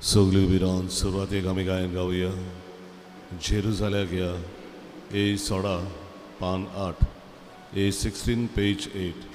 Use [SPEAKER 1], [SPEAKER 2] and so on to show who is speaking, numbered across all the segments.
[SPEAKER 1] सगळी उबी रावन सुरवातेक आमी गायन गावया. जेरुजाल्याक या, ए 16 पान 8, ए 16 पेज 8.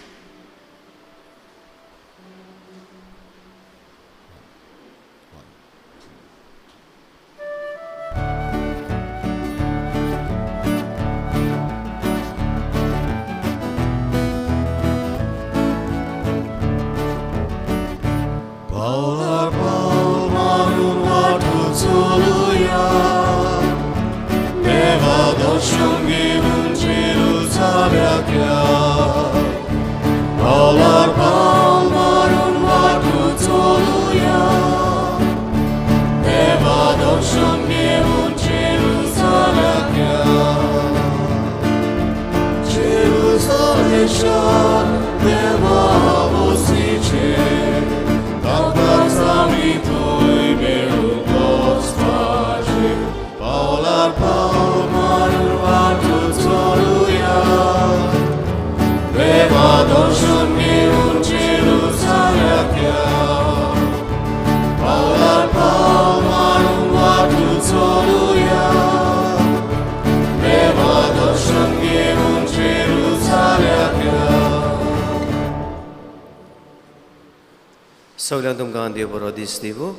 [SPEAKER 2] सगळ्यांक तुमकां देव बरो दीस दिवं.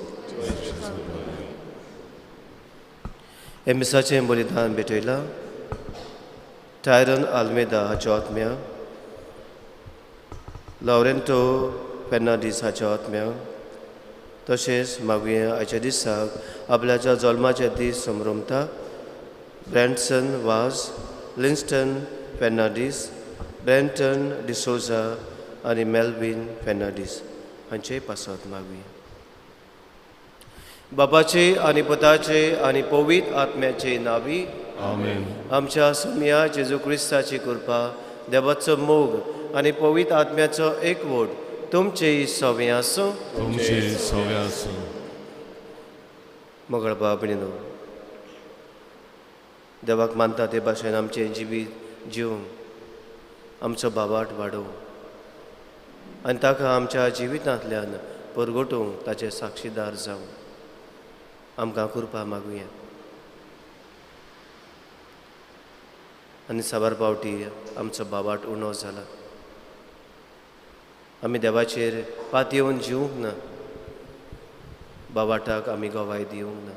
[SPEAKER 2] हे मिसाचें बलिदान भेटयलां टायरन आल्मेदा हाच्या आत्म्या, लॉरेंटो फेर्नांडीस हाच्या आत्म्या, तशेंच मागुया आयच्या दिसाक आपल्याच्या जल्माचे दीस समरमता ब्रँडसन वाज, लिन्स्टन फेर्नांडीस, ब्रँटन डिसोजा आनी मेल्वीन फेर्नांडीस हांचे पासत मागुया. बापाचे आनी पुताचे आनी पवित्र आत्म्याचे नावी
[SPEAKER 1] आमेन.
[SPEAKER 2] आमच्या सोमया जेजू क्रिस्ताची कृपा, देवाचो मोग आनी पवित्र आत्म्याचो एकवट तुमचे सवे आसूं.
[SPEAKER 1] तुमचे सवे आसूं.
[SPEAKER 2] मोगळ बाबणीनो, देवाक मानता ते भाशेन आमचें जिवीत जिवंक आमचो बाबाट वाडोवंक आनी ताका आमच्या जिवितांतल्यान परगटूंक ताचे साक्षीदार जावं आमकां कृपा मागुया. आनी साबार पावटी आमचो बाबाट उणो जाला, आमी देवाचेर पातयेवन जिवंक ना, बाबाटाक आमी गवाय दिवंक ना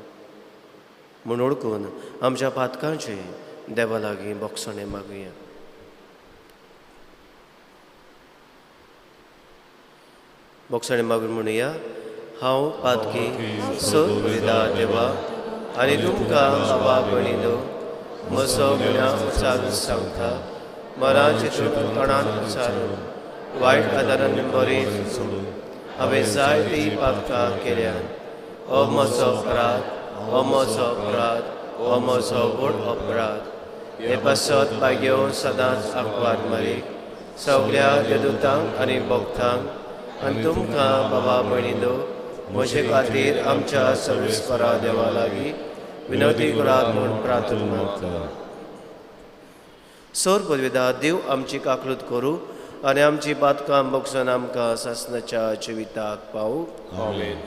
[SPEAKER 2] म्हूण ओळखून आमच्या पातकांचे देवा लागीं बोगसणें मागुया. बोगसणें मागून म्हणुया, हांव पातकी सविदा देवा आनी तुमकां बाबा भयणीनो म्हजो गुन्यांव उचारून सांगता, मराचे तोंडान उचारून वायट आदारान बरें हांवें जायतीं पातकां केल्यात. हो म्हजो अपराध, हो म्हजो अपराध, हो म्हजो व्हड अपराध. हे पासत भाग्यो सदांच आंकवार मारीक सगळ्या देदुतांक आनी भक्तांक आनी तुमकां बाबा भयणीनो म्हजे खातीर आमच्या सर्वेस्परा देवा लागीं विनवती करात म्हूण प्रार्थना मागता. सोर पदवेदा देव आमची काकलूत करूं आनी आमची पातकां बगसून आमकां सासणाच्या जिविताक पावूं.
[SPEAKER 1] आमेन.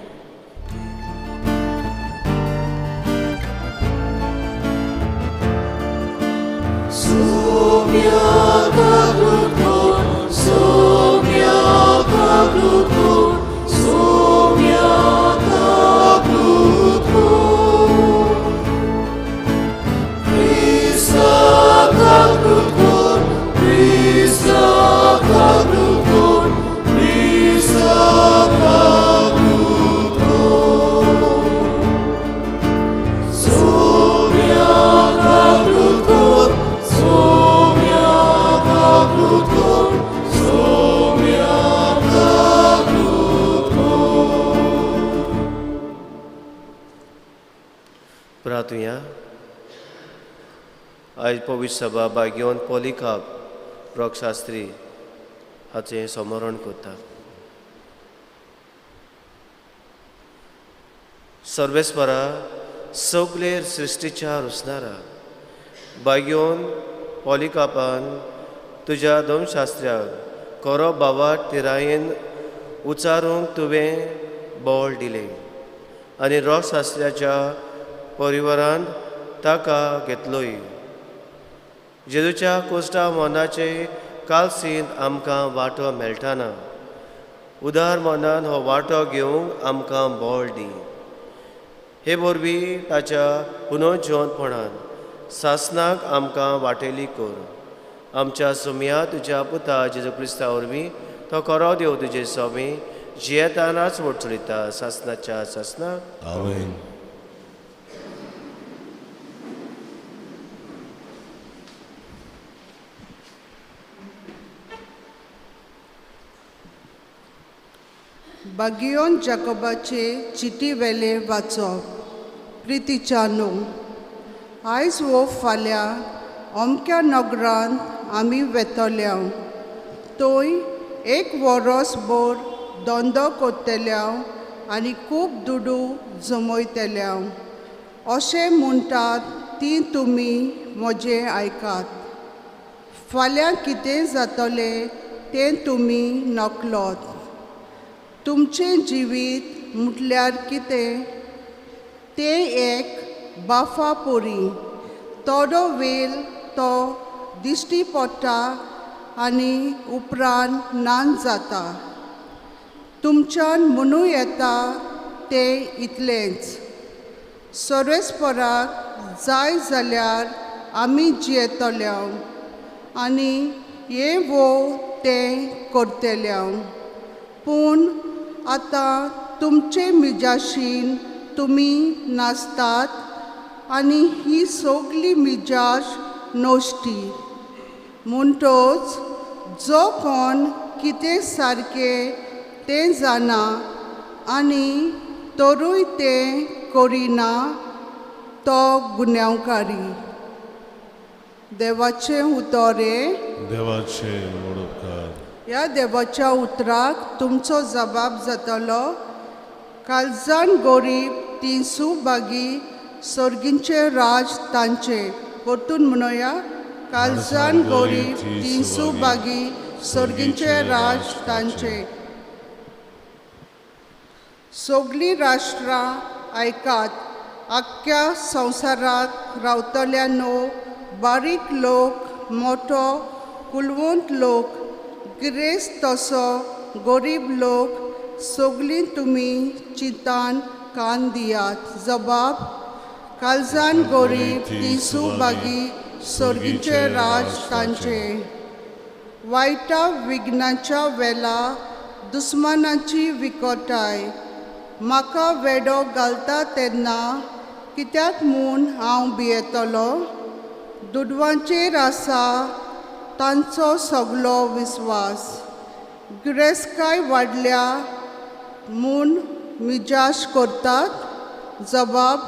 [SPEAKER 2] प्रार्थुया. आयज पवित्र सभा बागेवन पोलिकाप रोगशास्त्री हाचें समरण करता. सर्वेस्परा सगळे सृश्टीच्या रुसणारा बागेवन पोलिकापान तुज्या धर्मशास्त्र्याक खरो बाबा तिरायेन उचारूंक तुवें बळ दिलें. आनी रोगशास्त्र्याच्या परिवारान ताका घेतलोय. जेजूच्या कोश्टा मनाचे कालसींत आमकां वांटो मेळटाना उदार मनान हो वांटो घेवंक आमकां बळ दी. हे वरवीं ताच्या पुनर्जिवंतपणान सासनाक आमकां वाटेली कर. आमच्या सुमया तुज्या पुता जेजू क्रिस्ता वरवीं तो खरो देव तुजे स्वामी जियेतानाच वचलिता सासनाच्या सासनाक.
[SPEAKER 1] आमेन.
[SPEAKER 3] बागियोन जाकोबाचे चिटी वेले वाचप. प्रितीच्या न्हू, आयज वो फाल्यां अमक्या नगरांत आमी वेतल्या, थंय एक वरस भर धंदो करतल्या आनी खूब दुडू जमयतल्या अशें म्हणटात ती तुमी म्हजें आयकात. फाल्यां कितें जातलें तें तुमी नकळत. तुमचें जिवीत म्हटल्यार कितें? तें एक बाफा पोरी, थोडो वेळ तो दिश्टी पडटा आनी उपरांत नान जाता. तुमच्यान म्हणूं येता तें इतलेंच. सर्वेस्पराक जाय जाल्यार आमी जियेतल्या आनी हें वो तें करतल्या. पूण आतां तुमचे मिजाशीन तुमी नासतात आनी ही सगली मिजाश नश्टी. म्हणटच जो कोण कितें सारकें तें जाणा आनी तरूय तें करिना तो गुन्यांवकारी. देवाचें उतर हें.
[SPEAKER 1] देवाचें व्हड उपकार.
[SPEAKER 3] ह्या देवाच्या उतराक तुमचो जबाब जातलो. कालजान गरीब ती सुभागी, सर्गींचें राज तांचें. परतून म्हणोया, कालजान गरीब ती सुभागी, सर्गींचें राज तांचें. सगलीं राष्ट्रां आयकात, आख्ख्या संवसाराक रावतल्या न्हू, बारीक लोक, मोटो कुलवंत लोक, गिरेस्त तसो गरीब लोक, सगलीं तुमी चिंतान कान दियात. जबाब, कालजान गरीब ती सुभागी, सर्गीचें राज तांचें. वायटा विघ्नाच्या वेला दुस्मानाची विकटाय म्हाका वेडो घालता तेन्ना कित्याक म्हूण हांव भियेतलो? दुडवांचेर आसा तांचो सगलो विस्वास. गिरेस्तकाय वाडल्या म्हूण मिजाश करतात. जबाब,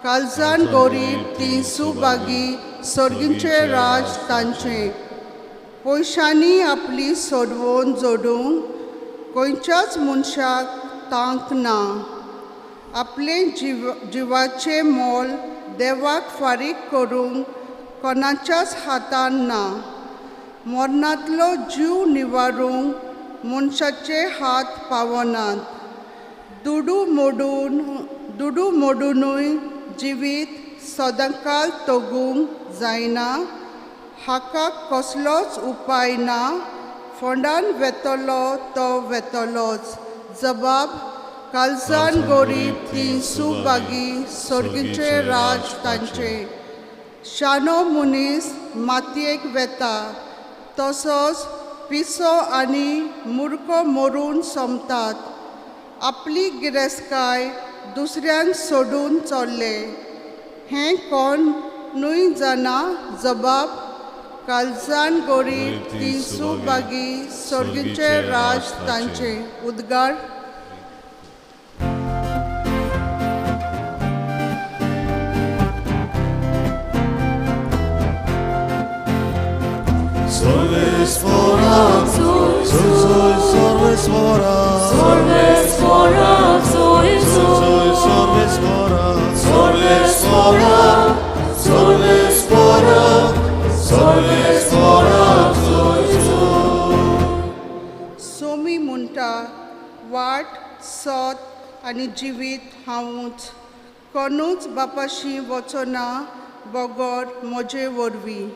[SPEAKER 3] कालजान गरीब ती सुभागी, सर्गीचें राज तांचें. पयशांनी आपली सोडवण जोडूंक खंयच्याच मनशाक तांक ना. आपलें जिवाचें मोल देवाक फारीक करूंक कोणाच्याच हातान ना. मरणांतलो जीव निवारूंक मनशाचे हात पावनात. दुडू मोडुनूय जिवीत सदांकाल तगूंक जायना. हाका कसलोच उपाय ना. फोंडान वेतलो तो वेतलोच. जबाब, कालजान गरीब ती सुभागी, सर्गीचें राज तांचें. शाणो मनीस मातयेक वेता तसोच पिसो आनी मुर्को मरून सोंपतात. आपली गिरेस्तकाय दुसऱ्यांक सोडून चल्ले हें कोण न्हय जाणा. जबाब, कालजान गरीब ती सुभागी, सर्गीचें राज तांचें. उद्गार. सोमी म्हणटा, वाट सत आनी जिवीत हांवूच. कोणूच बापाशी वचना बगर म्हजे वरवीं.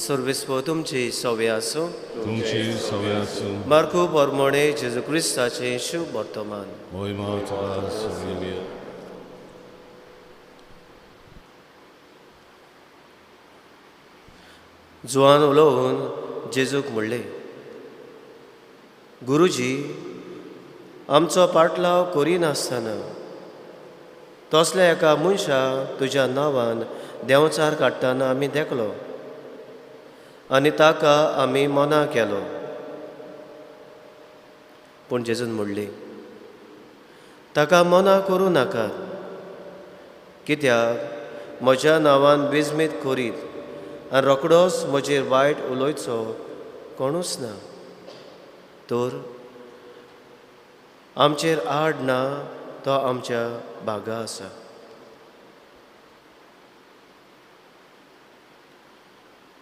[SPEAKER 2] सर्वेस्पो तुमची सवे आसूं.
[SPEAKER 1] तुमची सवे आसूं.
[SPEAKER 2] मार्कू परमोणे जेजू क्रिस्ताचें शुभ वर्तमान.
[SPEAKER 1] मोहिमा तुका सगळी.
[SPEAKER 2] जुवान उलोवन जेजूक म्हणलें, गुरुजी, आमचो पाटलाव करिनासतना तसल्या एका मनशाक तुज्या नांवान देंवचार काडटना आमी देखलो आनी ताका आमी मना केलो. पूण जेजून म्हणलें, ताका मना करूं नाकात, कित्याक म्हज्या नांवान बेजमीत करीत आनी रोखडोच म्हजेर वायट उलोवचो कोणूच ना, तर आमचेर आड ना तो आमच्या भागा आसा.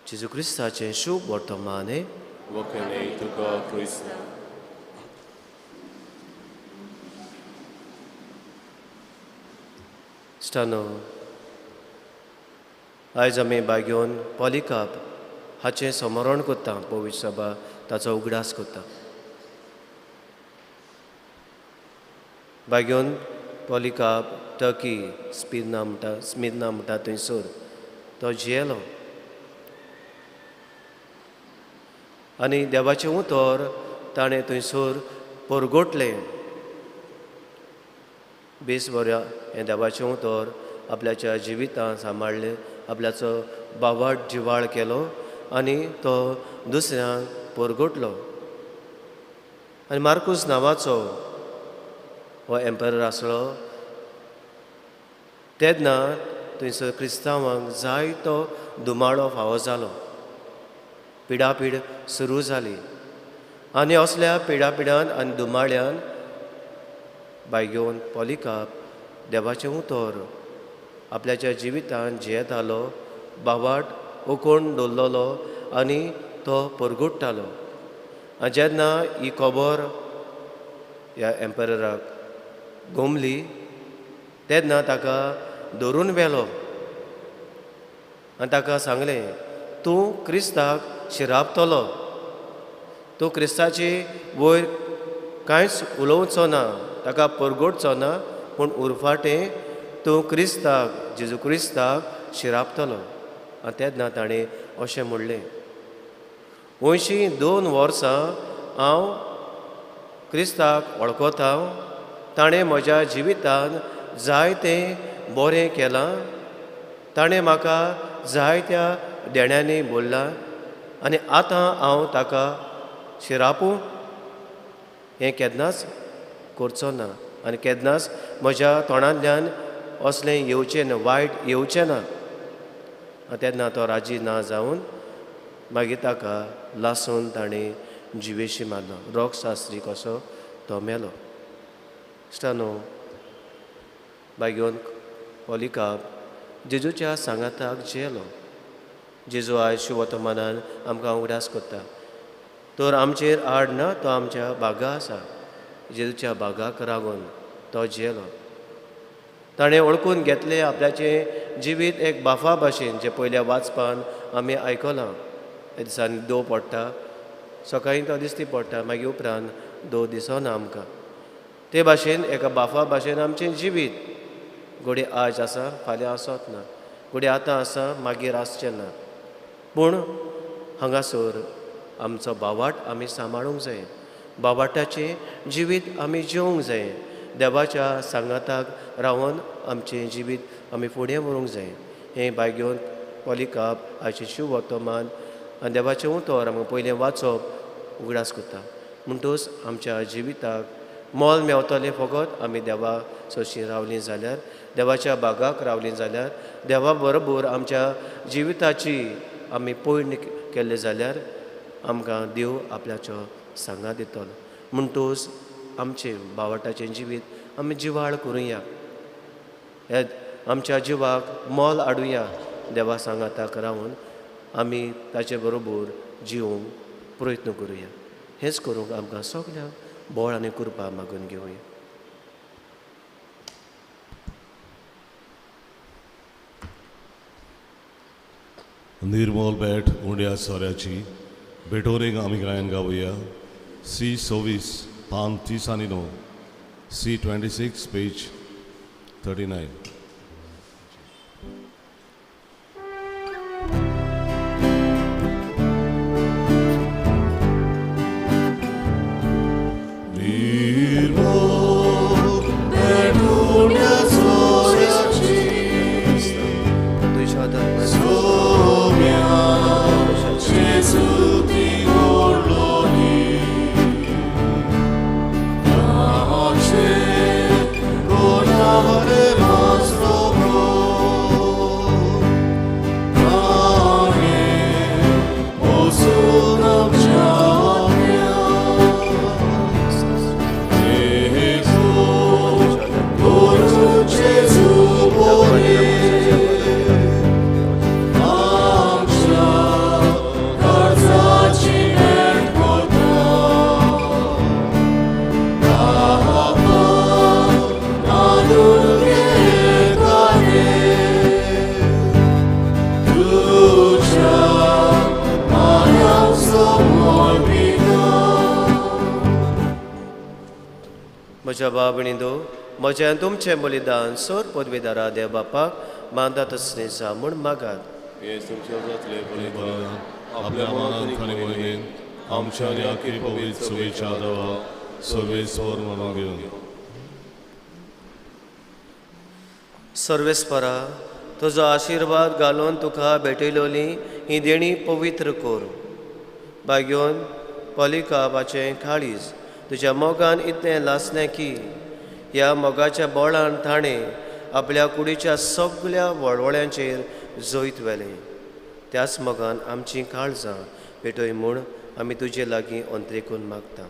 [SPEAKER 2] जेजू क्रिस्ताचें शुभ वर्तमान. इश्टानो, आयज आमी बागेवन पॉलिकाप हाचें स्मरण करता, पवित्र सभा ताचो उगडास करता. बागेवन पॉलिकाप टर्की स्मिर्ना म्हणटा, स्मिर्ना म्हणटा थंयसर तो जियेलो आनी देवाचें उतर ताणें थंयसर परगटलें. बेस बऱ्या हें देवाचें उतर आपल्याच्या जिवितांत सांबाळ्ळें, आपल्याचो बावाट जिवाळ केलो आनी तो दुसऱ्यांक परगटलो. आनी मार्कूस नांवाचो हो एम्परर आसलो तेन्ना थंयसर क्रिस्तांवांक जायतो धुमाळो फावो जालो, पिडापीड सुरू जाली आनी असल्या पिडापिडान आनी धुमाळ्यान बायगेवन पॉलिकाप देवाचें उतर आपल्याच्या जिवितांत जियेतालो, बावाट ओकोण दवरलेलो आनी तो परगुट्टालो. आनी जेन्ना ही खबर ह्या एम्परराक गोमली तेन्ना ताका धरून व्हेलो आनी ताका सांगलें, तूं क्रिस्ताक शिरापतलो, तूं क्रिस्ताची वयर कांयच उलोवचो ना, ताका परगटचो ना, पूण उरफाटें तूं क्रिस्ताक, जेजू क्रिस्ताक शिरापतलो. आनी तेन्ना ताणें अशें म्हणलें, 82 वर्सां हांव क्रिस्ताक वळखता, ताणें म्हज्या जिवितांत जायतें बरें केलां, ताणें म्हाका जायत्या देण्यांनी बोल्लां आनी आतां हांव ताका शिरापूं हें केन्नाच करचो ना आनी केन्नाच म्हज्या तोंडांतल्यान असलें येवचें ना, वायट येवचें ना. तेन्ना तो राजी ना जावन मागीर ताका लासून ताणें जिवेशी मारलो, रोग शास्त्री कसो तो मेलो. इश्टानो, बायगेवन पॉलिकाप जेजूच्या सांगाताक जियेलो. जेजू आयज शुभवर्तमानान आमकां उगडास करता, तर आमचेर आड ना तो आमच्या बागा आसा. जेजूच्या बागाक रागून तो जियेलो. ताणें वळखून घेतलें आपल्याचें जिवीत एक बाफा भाशेन, जें पयल्या वाचपान आमी आयकलां. त्या दिसांनी दो पडटा, सकाळीं तो दिसती पडटा, मागीर उपरांत दो दिसना आमकां. ते भाशेन एका बाफा भाशेन आमचें जिवीत घडये आयज आसा, फाल्यां आसत ना, घडये आतां आसा, मागीर आसचें ना. पूण हांगासर आमचो बावाट आमी सांबाळूंक जाय, बावाटाचें जिवीत आमी जिवंक जाय, देवाच्या सांगाताक रावन आमचें जिवीत आमी फुडें व्हरूंक जाय. हें बायगेवन पॉलिकाप हाचें शुभ वर्तमान आनी देवाचें उतर आमकां पयलें वाचप उगडास करता. म्हणटूच आमच्या जिविताक मोल मेवतलें फकत आमी देवा सोशी रावलीं जाल्यार, देवाच्या बागाक रावलीं जाल्यार, देवा बरोबर आमच्या जिविताची आमी पयण केल्ले जाल्यार आमकां देव आपल्याचो सांगात दितलो. म्हणटूच आमचें बावटाचें जिवीत आमी जिवाळ करुया, हे आमच्या जिवाक मोल हाडुया. देवा सांगाताक रावन आमी ताचे बरोबर जिवूंक प्रयत्न करुया. हेंच करूंक आमकां सगल्यांक बळ आनी कृपा मागून घेवया.
[SPEAKER 1] निर्मोल भेट उंड्या सोऱ्याची भेटोरेक आमी गायन गावया. सी 26 पान 39, सी 26 पेज 39.
[SPEAKER 2] म्हज्या बाबणी दो म्हज्या तुमचें बलिदान सोर पदवीदारा देव बापाक मानता तसलें जा म्हूण मागात.
[SPEAKER 1] आपल्या मनान आनी मोहिमेन आमच्या ह्या पवित्र सभेच्या देवा सर्वेस्पर म्हणून घेवन.
[SPEAKER 2] सर्वेस्परा तुजो आशिर्वाद घालून तुका भेटयलोली ही देणी पवित्र कर. बागेवन पॉलिकापाचें काळीज तुज्या मोगान इतलें लासलें की ह्या मोगाच्या बोळान ताणें आपल्या कुडीच्या सगल्या वळवळ्यांचेर जैत व्हेलें. त्याच मोगान आमचीं काळजां पेटय म्हूण आमी तुजे लागीं अंत्रेकून मागता.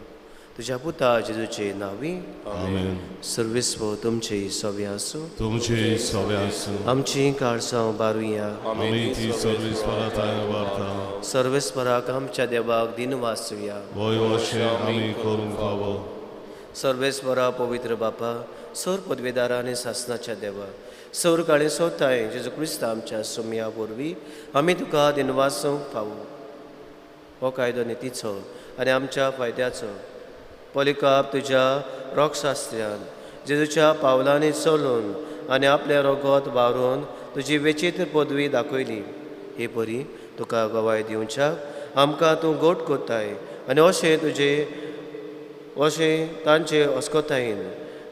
[SPEAKER 2] तुज्या पुता जेजूचे नांवी
[SPEAKER 1] आमेन.
[SPEAKER 2] सर्वेस्पर तुमचे सवे आसूं.
[SPEAKER 1] तुमचे सवे आसूं.
[SPEAKER 2] आमचीं काळजां उबारुया.
[SPEAKER 1] आमी ती सर्वेस्परा थांय उबारता.
[SPEAKER 2] सर्वेस्पराक आमच्या देवाक दिनवासुया.
[SPEAKER 1] वय अशें आमी करूंक फावो.
[SPEAKER 2] सर्वेस्परा पवित्र बापा, सर पदवेदारा आनी सासनाच्या देवा, सर काळी सोताय जेजू क्रिस्त आमच्या सोमया वरवीं आमी तुका दिनवासूंक फावो. हो कायदो नितीचो आनी आमच्या फायद्याचो. पॉलिकाप तुज्या रोगशास्त्र्यान जेजूच्या पावलांनी चलून आनी आपलें रोगत वावरून तुजी वेचित्र पदवी दाखयली. हे परी तुका गवाय दिवच्याक आमकां तूं गोट कोत्ताय आनी अशें तुजे अशें तांचे अस्कतायेन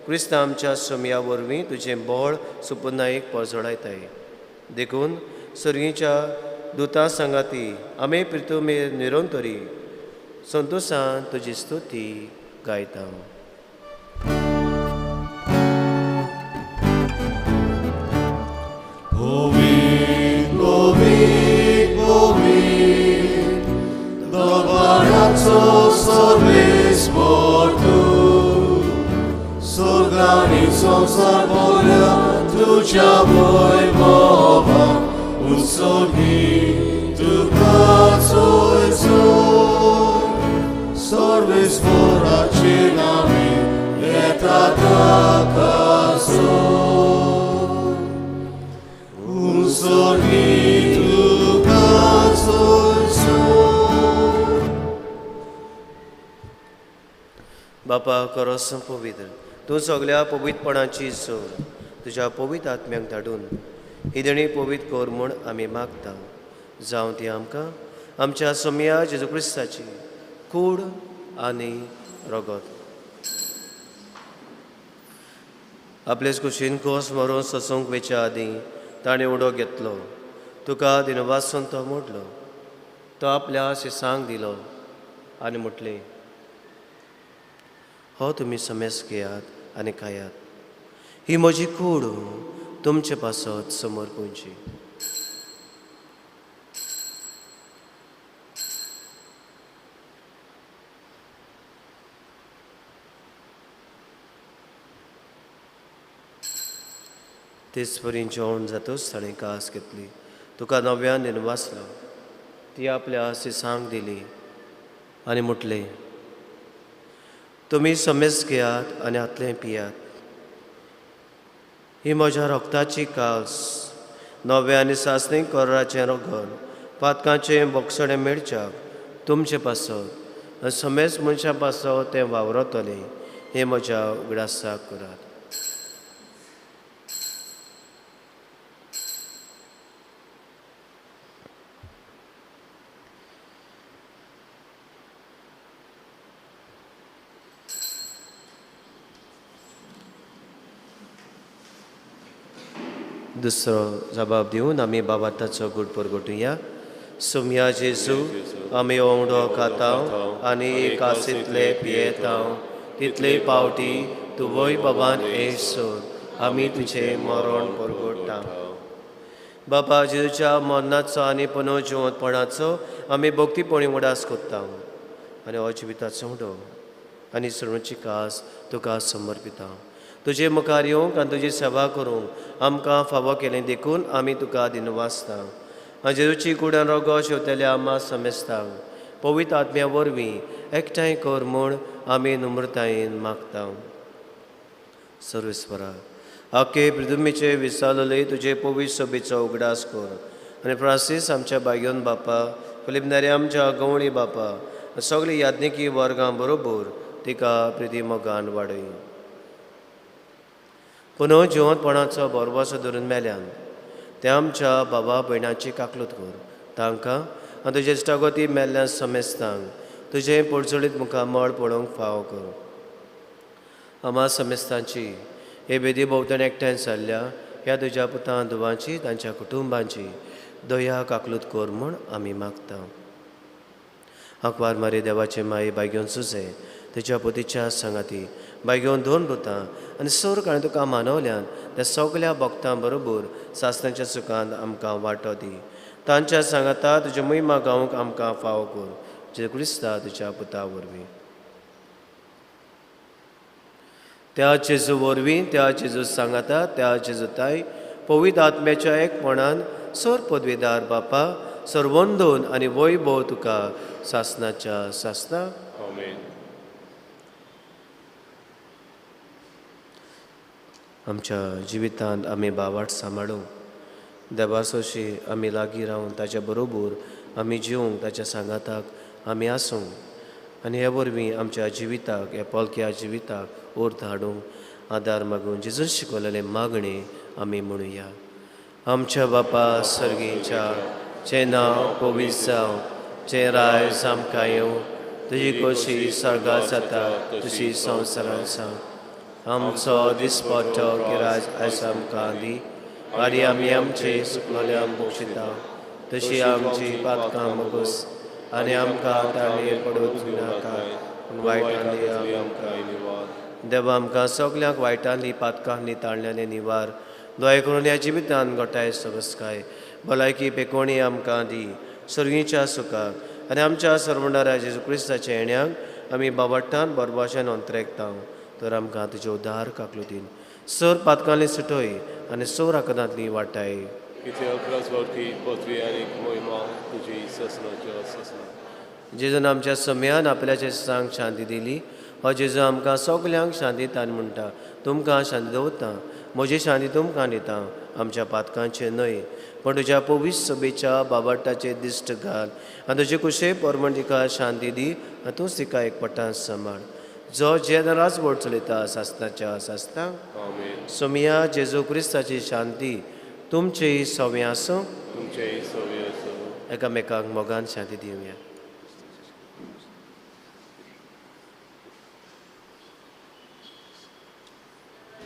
[SPEAKER 2] क्रिस्त आमच्या सोमया वरवीं तुजें बळ सुपुनायक परजळायताय. देखून सर्गीच्या दुतां सांगाती आमी प्रितुमेर निरंतरी संतोशान तुजी स्तुती गायता.
[SPEAKER 1] संसार भरल्या तुज्या वैभवान उत्सर्गी तुका चोय सर्वेस्पराचे नांवे येता ताका सोय उत्सर्गी तुका चोय.
[SPEAKER 2] बापा करोस पवित्र तूं सगल्या पवित्रपणाची सोर तुज्या पवित्र आत्म्याक धाडून ही देणी पवित्र कर म्हूण आमी मागता. जावं ती आमकां आमच्या सोमया जेजू क्रिस्ताची कूड आनी रगत. आपलेच कुशीन खोस मरून ससूंक वेच्या आदीं ताणें उडो घेतलो, तुका दिनवासून तो मोडलो, तो आपल्या शिसांक दिलो आनी म्हटलें, हो तुमी समेस घेयात आनी खायात. ही म्हजी कूड तुमचे पासत समर्पूंची. तेच परी जेवण जातूच ताणें कास घेतली, तुका नव्यान दिनवासलो, ती आपल्या सिसांक दिली आनी म्हटलें, तुमी समेस घेयात आनी हातलें पियात. ही म्हज्या रक्ताची कास, नव्या आनी सासणी कराराचें रगत, पातकांचें बोगसणें मेळच्याक तुमचे पासत आनी समेस मनशां पासत तें वावरतलें. हें म्हज्या उगडासाक करात. दुसरो जबाब दिवन आमी बाबाताचो गूट परगटुया. सुमया जेजू, आमी ओंवडो खाता आनी कासींतले पियेता, तितले पावटी तूं वय बाबान येयसर आमी तुजें मरण परगट्टा. बाबा जेजूच्या मरणाचो आनी पुनर्जिवंतपणाचो आमी भक्तीपणी उडास कोत्ता आनी हो जिविताचो उडो आनी सरुची कास तुका समर्पिता. तुजे मुखार येवंक आनी तुजी सेवा करूंक आमकां फावो केलें देखून आमी तुका दिनवासता. आनी जेजूची कूड आनी रोगो शेवतल्या आमा समेस्तांक पवित्र आत्म्या वरवीं एकठांय कर म्हूण आमी नम्रतायेन मागता. सर्वेस्परा, आखे पृथ्वीचे विसावलेले तुजे पवित्र सभेचो उगडास कर आनी फ्रांसीस आमच्या बायगोन बापा, फिलीप नेरी आमच्या गवळी बापा, सगळी याज्ञिकी वर्गां बरोबर तिका प्रिती मोगान वाडय. पुनः जिवंतपणाचो भरवंसो धरून मेल्यान ते आमच्या बाबा भयणाची काकलूत कर. तांकां आनी तुजे इश्टागती मेल्ल्या समेस्तांक तुजें पोडचडीत मुखामळ पळोवंक फावो कर. आमा समेस्तांची हे बेदी भोंवतणी एकठांय जाल्ल्या ह्या तुज्या पुतां धुवांची तांच्या कुटुंबांची दया काकलूत कर म्हूण आमी मागता. आंकवार मारी देवाचे माई बायगेवन सुजे तुज्या पोतीच्या सांगाती बायगेवन दोन पुतां आनी सोर काणी तुका मानवल्यान त्या सगल्या भक्तां बरोबर सासणाच्या सुखान आमकां वांटो दी. तांच्या सांगाता तुज्या महिमा गावंक आमकां फावो कर. जेजू क्रिस्ता तुज्या पुता वरवीं. त्या जेजू वरवीं, त्या जेजू सांगाता, त्या जेजू ताय पवित्र आत्म्याच्या एकपणान सोर पदवीदार बापा सर्वंदोन आनी वैभव तुका सासणाच्या सासणा.
[SPEAKER 4] आमेन.
[SPEAKER 2] आमच्या जिवितांत आमी बावाट सांबाळूंक, देवासोशी आमी लागीं रावन ताच्या बरोबर आमी जिवंक, ताच्या सांगाताक आमी आसूंक आनी हे वरवीं आमच्या जिविताक, ह्या पोलक्या जिविताक अर्थ हाडूंक आदार मागून जेजून शिकवलेलें मागणें आमी म्हणुया. आमच्या बापा सर्गीच्या, जें नांव पवित्र जावं, जें रायज आमकां येवं, तुजी खोशी सर्गात जाता तशी संवसारांत जावं. आमचो दिसपट्टो गिराज आयज आमकां दी आनी आमी आमचे सुकलोल्या बक्षिता तशी आमची पातकां मगोस आनी आमकां ताणेर पडूंक दिनाका पूण वायटांनी आमकां
[SPEAKER 4] निवार.
[SPEAKER 2] देवा आमकां सगल्यांक वायटांनी पातकांनी ताळ्यांनी निवार. दया करून ह्या जिवितान गोठाय सवस्काय भलायकी पेकोणी आमकां दी सर्गीच्या सुखाक आनी आमच्या सर्वणारा जेजू क्रिस्ताच्या येण्याक आमी बाबाट्टान बरबाशान अंतरेकता. तर आमकां तुजे उदार काकलुतीन सर पातकांनी सुटय आनी सोर आकदांतली वाटाय. जेजून आमच्या समयान आपल्याच्या सांग शांती दिली. हो जेजू आमकां सगल्यांक शांती तान म्हणटा, तुमकां शांती दवरता, म्हजी शांती तुमकां दिता, आमच्या पातकांचें न्हय पूण तुज्या पवित्र सभेच्या बाबाटाचेर दिश्ट घाल आनी तुजे कुशे परमण तिका शांती दी आनी तूंच तिका एकपटान सांबाळ. जो जेनराज बोट चलयता सासणाच्या सासणाक. सोमिया जेजू क्रिस्ताची शांती तुमचेय सवे आसूं.
[SPEAKER 4] तुमचेय सवे आसूं.
[SPEAKER 2] एकामेकांक मोगान शांती दिवया.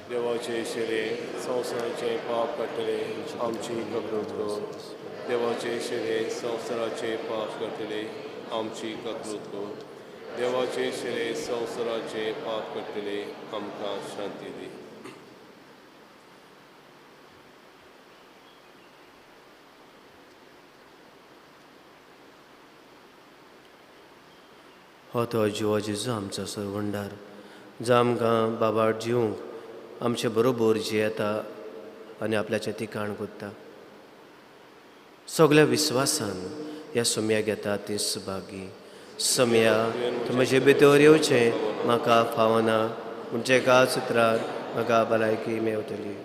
[SPEAKER 4] देवाचे शिरे संवसाराचे पाप काडटले आमची ककलूत कर. देवाचे शिरे संवसाराचे पाप काडटले आमची ककलूत कर. देवाचे शिरे संवसाराचे पाप काडटले आमकां शांती दी.
[SPEAKER 2] हो तो जिवा जेजू आमचो सरवंडार, जो आमकां बाबा जिवंक आमचे बरोबर जियेता आनी आपल्याचें ठिकाण कोत्ता. सगल्या विस्वासान ह्या सोम्या घेता ती सुभागी. सोम्या तूं म्हजे भितर येवचें म्हाका फावना, पूण एका सुत्रार म्हाका भलायकी मेवतली.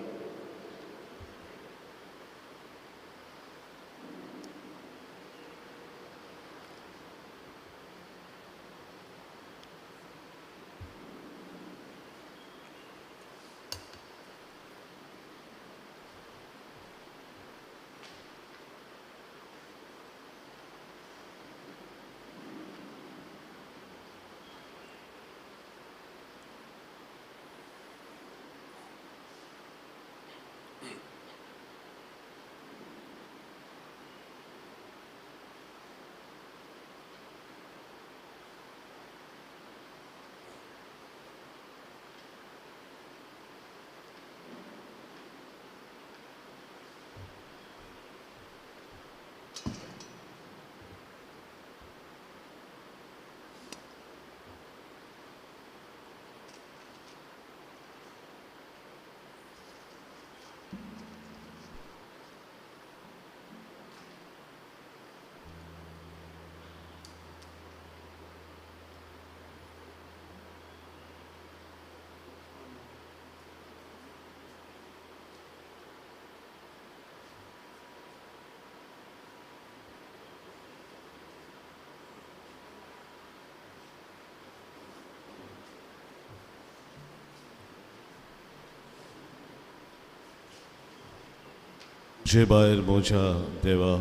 [SPEAKER 1] जे भायर म्हज्या देवा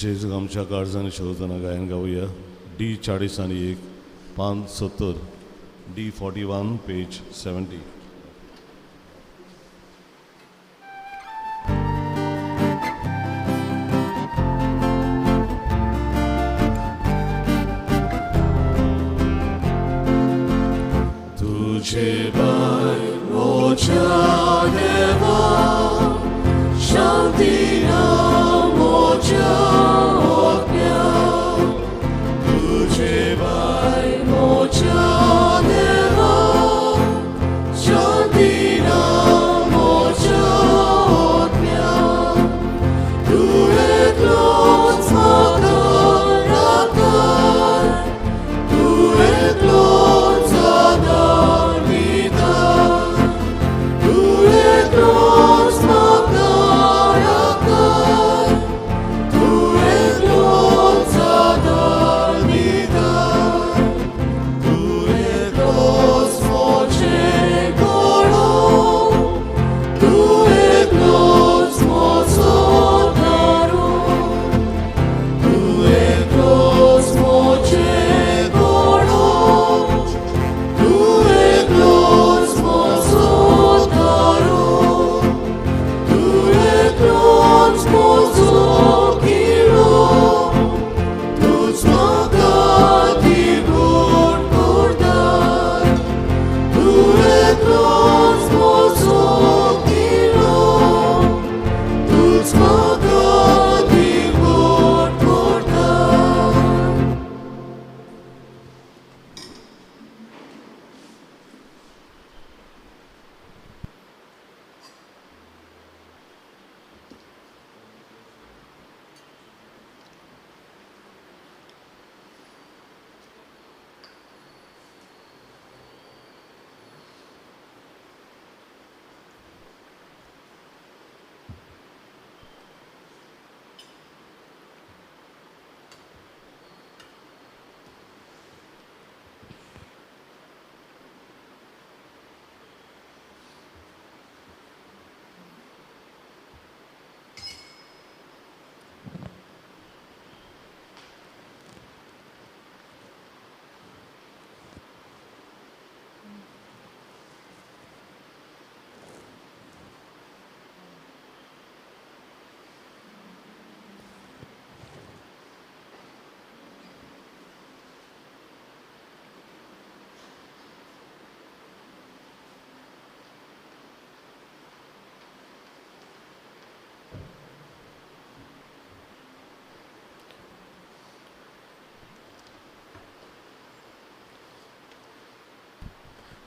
[SPEAKER 1] जेजूक आमच्या काळजांनी शोधतना गायन गावया. डी 41 पान 70, डी 41 पेज 70. तुझे बाय म्हज्या देवा शांती ना म्हज्या आत्म्या, तुझे बाय म्हज्या देवा शांती ना म्हज्या आत्म्या, तूं एकलोच म्हाका राखय, तूं एकलोच आदार दिता, तूं एकलोच म्हाका राखय, तूं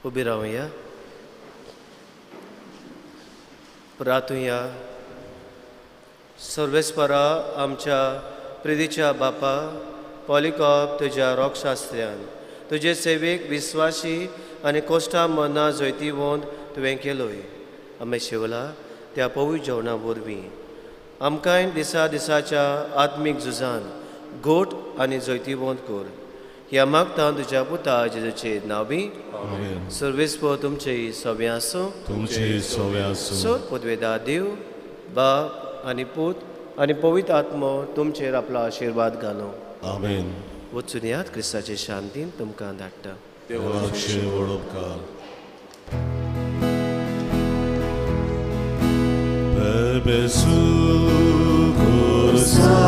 [SPEAKER 2] उबी रावया, प्रातुया. सर्वेस्परा आमच्या प्रितीच्या बापा पॉलिकॉप, तुज्या रोगशास्त्र्यान तुजे सेवेक विस्वाशी आनी कोश्टा मना जैतिवंत तुवें केलोय. आमी शिवला त्या पवित्र जेवणा वरवीं आमकांय दिसा दिसाच्या आत्मीक झुजान गोट आनी जैतिवंत कर. ह्या मागता तुज्या पुता जेजूचे नांवी.
[SPEAKER 1] आमेन.
[SPEAKER 2] सर्वेस्पर तुमचे सगळें आसूं.
[SPEAKER 1] तुमचे सवे आसूं.
[SPEAKER 2] सो पदवेदार देव बाप आनी पूत आनी पवित्र आत्मो तुमचेर आपलो आशिर्वाद घालूं.
[SPEAKER 1] आमेन.
[SPEAKER 2] वचून यात, क्रिस्ताचे शांतीन तुमकां धाडटा.
[SPEAKER 1] देवाचे व्हड उपकार. Bebe sucursa.